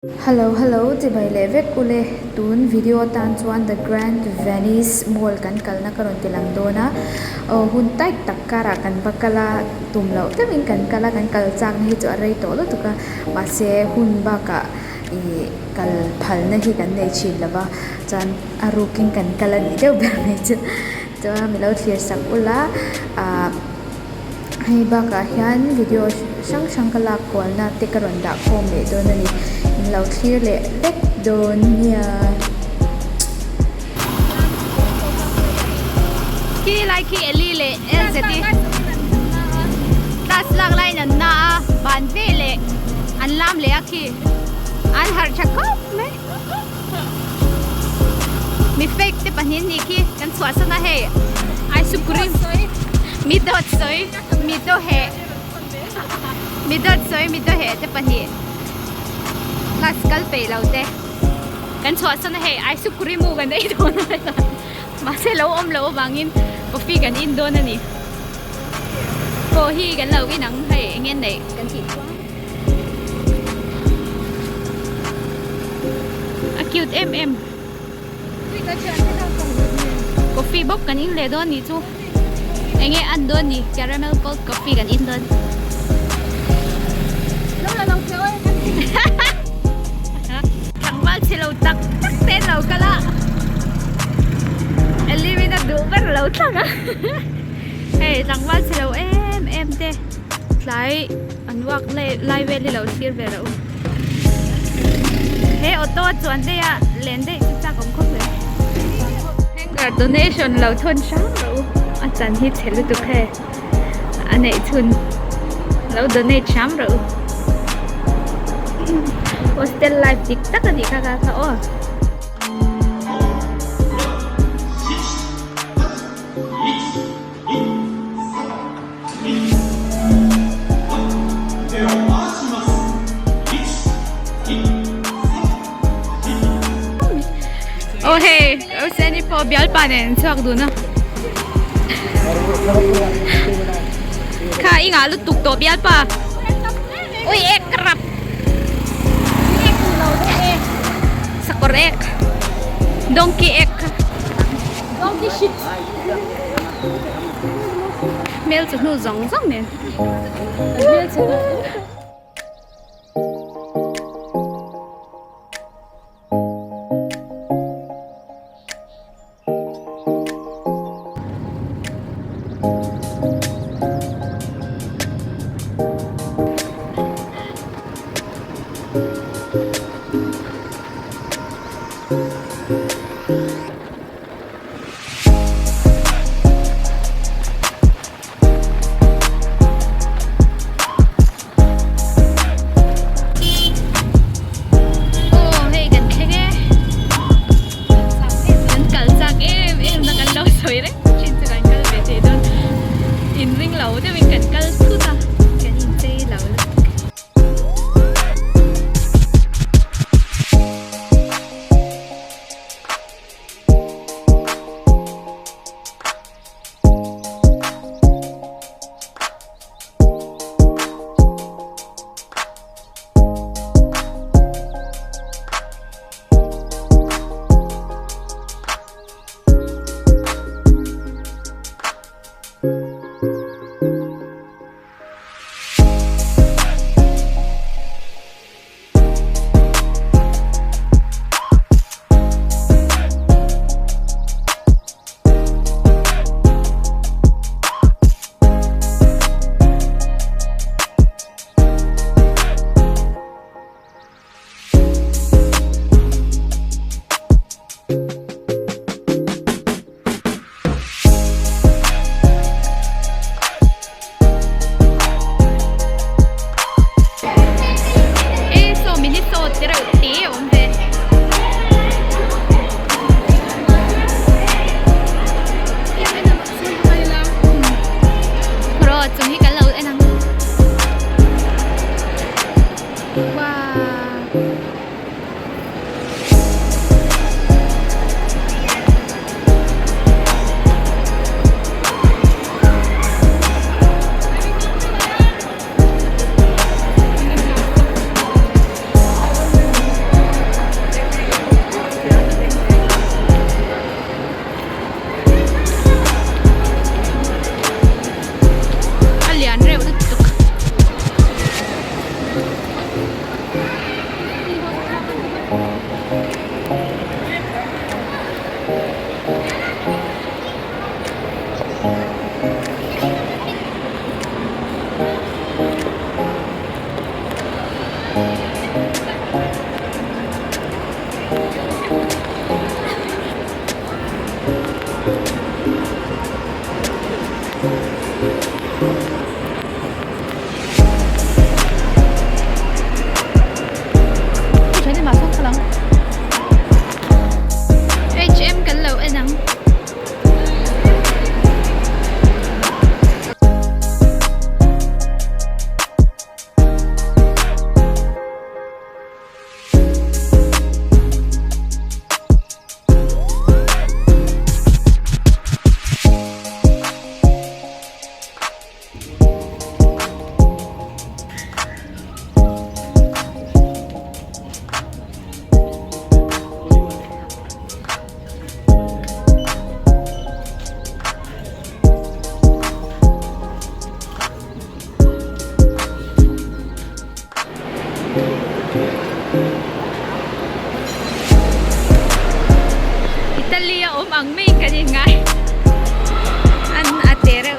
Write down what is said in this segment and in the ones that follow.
Hello hello chibai leh vek ule tun video atan chuan the grand venice mall kan kalna ka rawn ti lang dawn a aw hun tight tak karah kan va kal a tum loh deuhin kan kal a kan kal chak na hi chu a rei tawh lutuk a mahse hun bakah ih kal phalna hi kan nei thin lo va chuan a rukin kan kal a nih deuh ber mai chu chuan mi lo thlir sak ula ahh. Hei bakah hian video hrang hrang ka lak kualna te ka rawn dah khawm leh dawn a ni in lo thlir leh vek dawn nia. Khi lai khi Eli leh Elzeti class lak laiin an na a ban ve leh an lam leh a khi an harh tha khawp mai mi fake te pahnih an nih khi kan chhuahsan a hei ice cream mi dawt sawi mi daw heh mi dawt sawi mi daw heh te pahnih class kal peih lo te kan chhuahsan a hei ice cream u kan ei dawn a mahse lo awm loh avangin coffee kan in dawn a ni coffee kan lo in ang hei eng nge neih kan tih chuan. A cute em em. Coffee bawk kan in leh dawn nih chu. Enge an dawn ni caramel cold coffee kan in dawn. Tlangval chhe lo tak tak te an lo kal a. Ellie-in a duh ber a lo thlang a. Hei tlangval chhe lo em em te tlai. An walk lai vel hi lo thlir ve rawh u. He auto a chuan daih a len daih chu chak awm khawp mai. Hanger donation lo thawn hrang rawh u. A chan hi chhe lutuk he. A neih chhun lo donate hram rawh u. Hostel life dik tak a nih kha kha kha aw. Aw hei Roseni pawh bialpa nen an chhuak dun a kha i ngah lutuk tawh bialpa ui ek ka rap sakawr ek donkey ek kha donkey shit. Hmel chu hnu zawng zawng nen. Hmel chu H&M kan lo en ang. Italy a awm ang mai kan in ngai an a te reuh.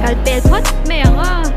Kal pel phawt mai ang aw.